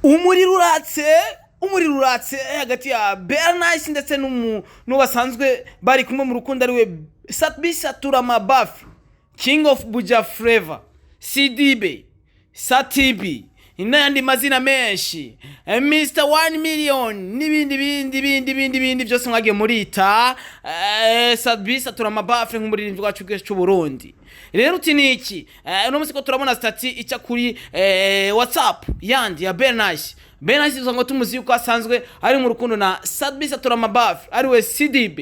Umuriro uratse, umuriro uratse hagati ya Bernice ndetse n'uwo basanzwe bari kumwe mu rukundo, ariwe Sat-B Satura Mabafi, King of Buja Flavor, CDB, Satibi n'ayandi mazina menshi, Mr 1 Million n'ibindi bindi bindi bindi bindi byose mwagiye murita Sat-B Satura Mabafi nk'umuririmbyi wacu cy'u Burundi. Rero uti ni iki? Uno munsi ko turabona statut ica kuri WhatsApp yandi ya Bernice. Bernice usanga tumuzi yuko asanzwe ari mu rukundo na Sat-B Satura Mabafi, ariwe CDB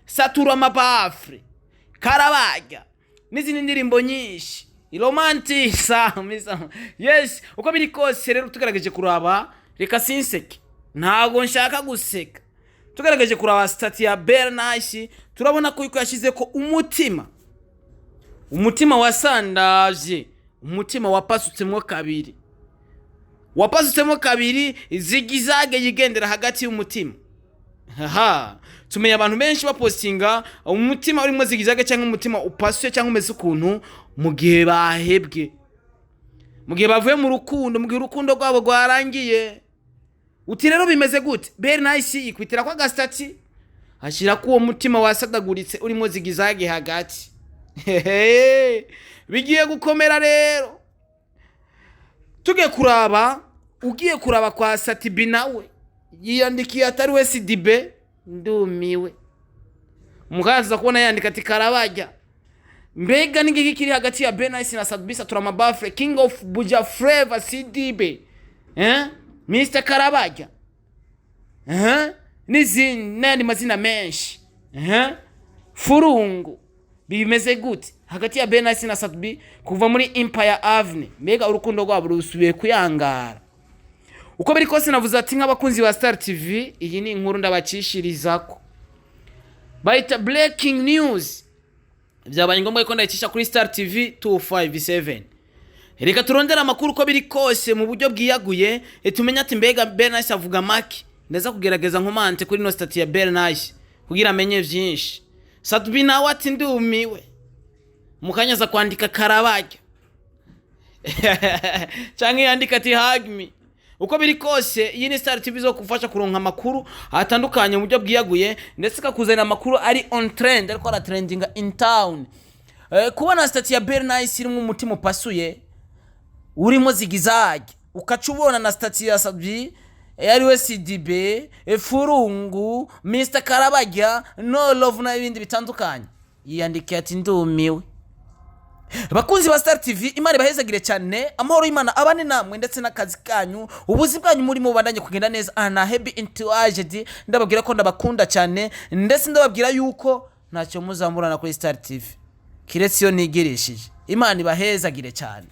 Satura Mabafre, Karabaga n'izindi ndirimbo nyinshi romantisa. Yes, uko biri kose rero, tugerageje kuraba, reka sinseke, ntabwo nshaka guseka. Tugerageje kuraba statut ya Bernice, turabona ko yuko yashyize ko umutima, umutima wasandavye, umutima wapasutsemo kabiri, wapasutsemo kabiri, zigzag yigendera hagati y'umutima. Haha, tumenya abantu benshi bapostinga umutima urimo zigzag cyangwa umutima upasuye cyangwa umeze ukuntu mu gihe bahebwe, mu gihe bavuye mu rukundo, mu gihe urukundo rwabo rwarangiye. Uti rero bimeze gute? Bernice yikwitira ko agastatut, ashyira ko uwo mutima wasadaguritse urimo zigzag hagati. Hehe, bigiye gukomera. Rero tugiye kuraba, ugiye kuraba kwa Sat-B, nawe yiyandikiye atari we Sidibe, ndumiwe. Mukaza kubona yandika ati karabajya. Mbega n'igiki kiri hagati ya Bernice na Sat-B Satura Mabafre, King of Buja Flavor, CDB, eh? Mr Karabajya, eh? N'izindi n'ayandi mazina menshi, eh? Furungu. Bimeze gute hagati ya Bernice na Sat-B kuva muri Empire Avenue? Mbega urukundo rwabo rusubiye kuyangara? Uko biri kose, navuze ati nk'abakunzi ba Star TV, iyi ni inkuru ndabacishirizako, bayita breaking news. Byabaye ngombwa ko ndayicisha kuri Star TV 257. Reka turondere amakuru uko biri kose mu buryo bwiyaguye, tumenye ati mbega Bernice avuga make. Ndaza kugerageza nkomante kuri ino statut ya Bernice kugira amenye vyinshi. Sat-B nawe ati ndumiwe, mukanya aza kwandika karabajya canke yandika ati hug me. Uko biri kose, iyi ni Star TV zo kufasha kuronka amakuru atandukanye mu buryo bwiyaguye, ndetse ikakuzanira amakuru ari on trend, ariko aratrendinga in town. Kubona statut ya Bernice irimo umutima upasuye urimo zigzag, ukaca ubona na statut ya Sat-B ariwe CDB, Furungu, Mr Karabajya, no love n'ibindi bitandukanye, yiyandikiye ati ndumiwe. Bakunzi ba Star TV, Imana ibahezagire cyane, amahoro y'Imana abane namwe ndetse n'akazi kanyu, ubuzi bwanyu murimo bubandanye kugenda neza. Ana happy entourage, ndababwira ko ndabakunda cyane, ndetse ndababwira yuko ntacyo muzamurana kuri Star TV kiretse iyo nigirishije. Imana ibahezagire cyane.